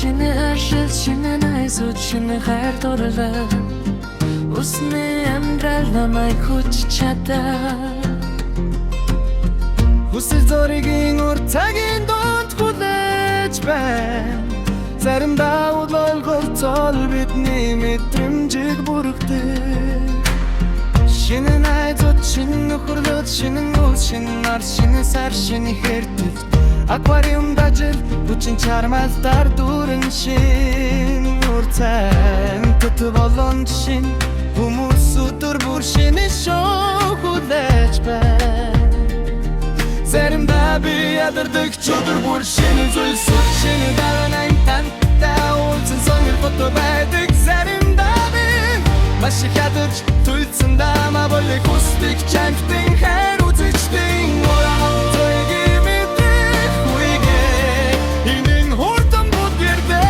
Шинэ ажил, шинэ найзууд, шинэ хайр дурлал. Усны амьдрал намайг хүч чадал. Хүсэл зоригийн ур цагийн дунд хүлээж байна. Заримдаа үл ойлголцол бидний мэдрэмжийг бүрхдэг. Шинэ найзууд, шинэ нөхөрлөл, шинэ нүүр, шинэ нар, шинэ сар, шинэ хэртэл. Аквариумд ажил, хүчин чармайлтаар дүүрэн шинэ үр цай. Төт болон шинэ хүмүүс, өдөр бүр шинэ шоу хүлээж байна. Заримдаа би ядардаг ч өдөр бүр шинэ зүйлсүүд, шинэ давнан тантай уулзсан сонирхолтой байдаг. Заримдаа би маш их ядарч туйлдсан дамаа болыг хүсдэг, чамтын хайр үзэгчдийн оролцоог мэдрэх үегээ энэ нь хурдан бүдгэрдээ.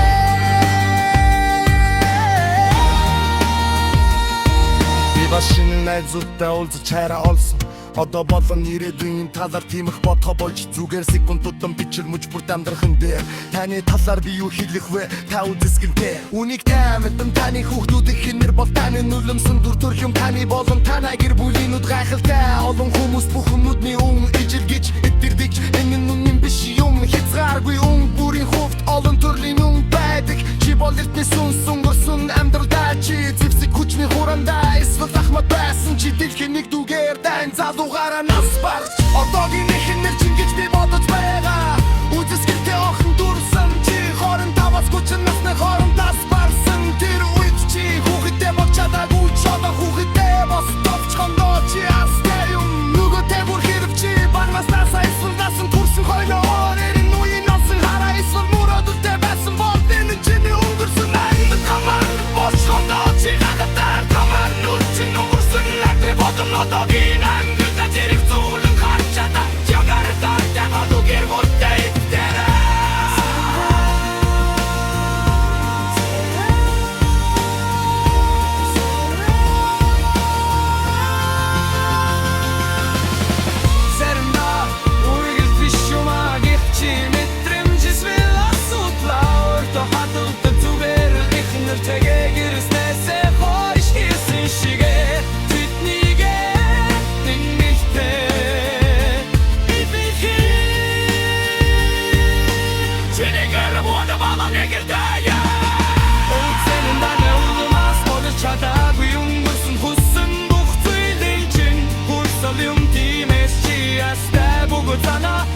Би бас шинэ найзуудтай уулзаж хайраа олсон. Одоо болон ирээдүйн талаар тиймэх бодхоо болж, зүгээр секунд тутам бичил мөч бүрт амьдрахын дээр таны талаар би юу хэлэх вэ? Та үзэсгэлэнтэй. Үнийг та мэдэн, таны хүүхдүүд хинэр бол таны нулимсан дүр төрх юм, таны болон танай гэр бүлийнүүд гайхалтай. Олон хүмүүс бүх хүмүүдний үн ижил гэж итгэдэг. Энэ нь үнэн биш юм, хязгааргүй үн. Бүрийн хувьд олон төрлийн үн байдаг. Чи бол эртний сүнс, өнгөрсөн амьдралдаа чи зэвсэг хүчний хураандаа эсвэл ахмад байсан. Чи дэлхийн нэг дүгээр дайн залуугаараа нас барч одоогийн ихнэр чинь гэж би бодож байгаа. Үзэсгэлэнтэй охин дүрсэн. Чи 25-аас 30 насны хооронд нас барсан. Тэр үед чи хүүхэдтэй болж чадаагүй ч одоо хүүхэдтэй бос товчхондоо чи астай юм. Нөгөө тэгүр хэрэг чи бага наснаас эсвэл насан туршин хоёлоо өөр энэ үеийн олсон хараа эсвэл мөрөөдөлтэй байсан бол энэ чиний өнгөрсөн амьдрал хамаар босхондоо чи гахатар тамар нүр чинь өнгөрсөн амьдрал бодон одоогийн амьдралаа зэрэг зүйлэн харж чадаа ягартай тагаду гэр бүлтэй итгэрээ. Заримдаа үргэлж биш юм аа, гэвч чи мэдрэмж эсвэл асуудлаа өөртөө хадгалдаг. Зүгээр л эхнэр тэгээ гэрснээсээ хойш хийсэн шигээ тэднийгээ нэмэлтээ би чиний гэр бүл болон нэгэртэй. Уулзсан даа улмаас бодож чадаагүй өнгөрсөн хүссэн бүх зүйлийг чинь хурсал юм. Тиймээс чи ястай бөгөөд санаа